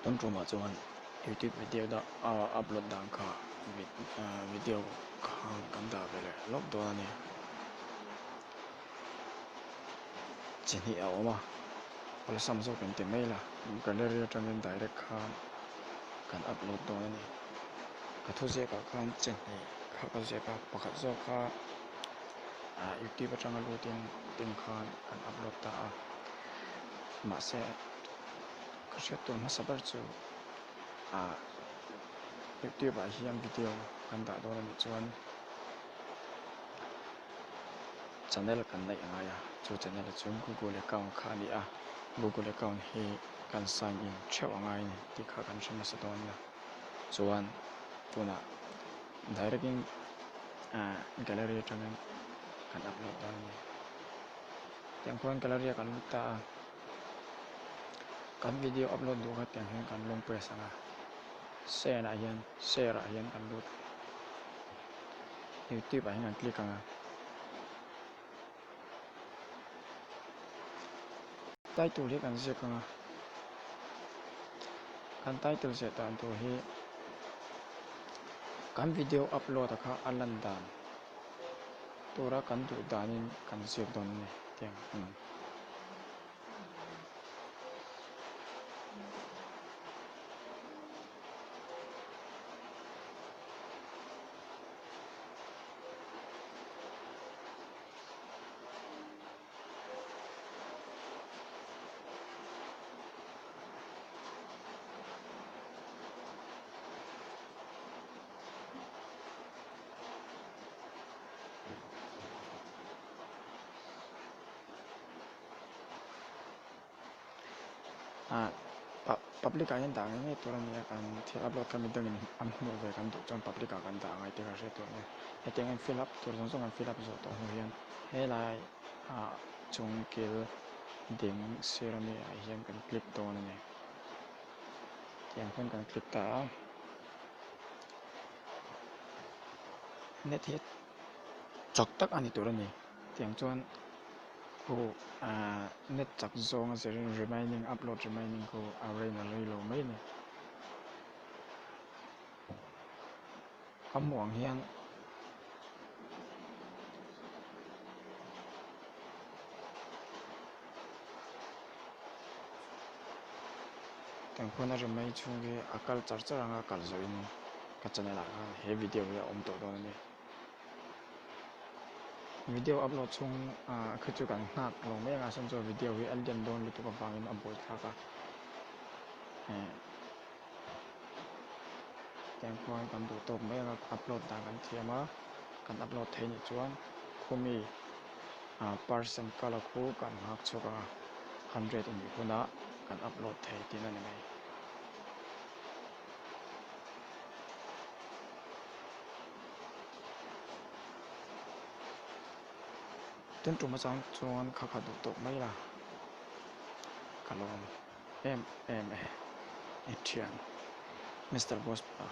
Tun tumah chuan youtube video dah upload dan kha video khan kan dah ve leh lawk dawn a ni. Chi hnih a awm a, awlsam zawk in ti mai la gallery atangin direct khan kan upload dawn a ni. Ka thu ziakah khan chi hnih kha ka ziak a, pakhat zawk kha youtube atanga lutin tin khan kan upload ta a, mahse. Ka hriat tur hmasa ber chu ah youtube ah hian video kan dah dawn anih chuan channel kan neih a ngai a chu channel chu google account kha a ni a google account hi kan sign in theuh a ngai a ni tih kha kan hre hmasa dawn a chuan tunah direct in ah gallery atangin kan upload dawn a ni tiang khuan gallery ah kan lut ta a. Kan video upload duh kha tiang hian kan long press ang a, share ah hian share ah hian kan lut youtube ah hian kan click ang a. Title hi kan ziak ang a, kan title ziah dan tur hi kan video upload a kha a lan dan tura kan duh danin kan ziak dawn a ni tiang ang. Ah public ah hian dah ngei ngei tur a ni a kan thil upload kha midangin an hmuh ve kan duh chuan public ah kan dah angai tih ka hriat tur a ni hetiang hian fill up tur zawng zawng an fill up zawh tawh hnu hian helai ah chung kil ding sir ami ah hian kan click dawn a ni tiang hian kan click ta a net hi chak tak a ni tur a ni tiang chuan khu ahh net chak zawng a zirin remaining upload remaining khu a rain a rei lo mai a ni a hmuh ang hian. Tiang khuan a remain chhung hi a kal char char ang a kal zawhin ka channel ah khan he video hi a awm tawh dawn a ni. Video upload chhung ah khi chu kan nghak lo mai ang a chhan chu video hi a lian dawn lutuk avangin a buai thlak a eh tiang khuan kan duh tawk mai ang a upload dan kan thiam a kan upload theih nih chuan khumi ah percent kala khu kan nghak chhuak ang a hundred a nih hunah kan upload thei tihna a ni mai. Tun tum atang chuan kha kha duh tawh mai la ka lawm em em e i thian Mister Boss pa.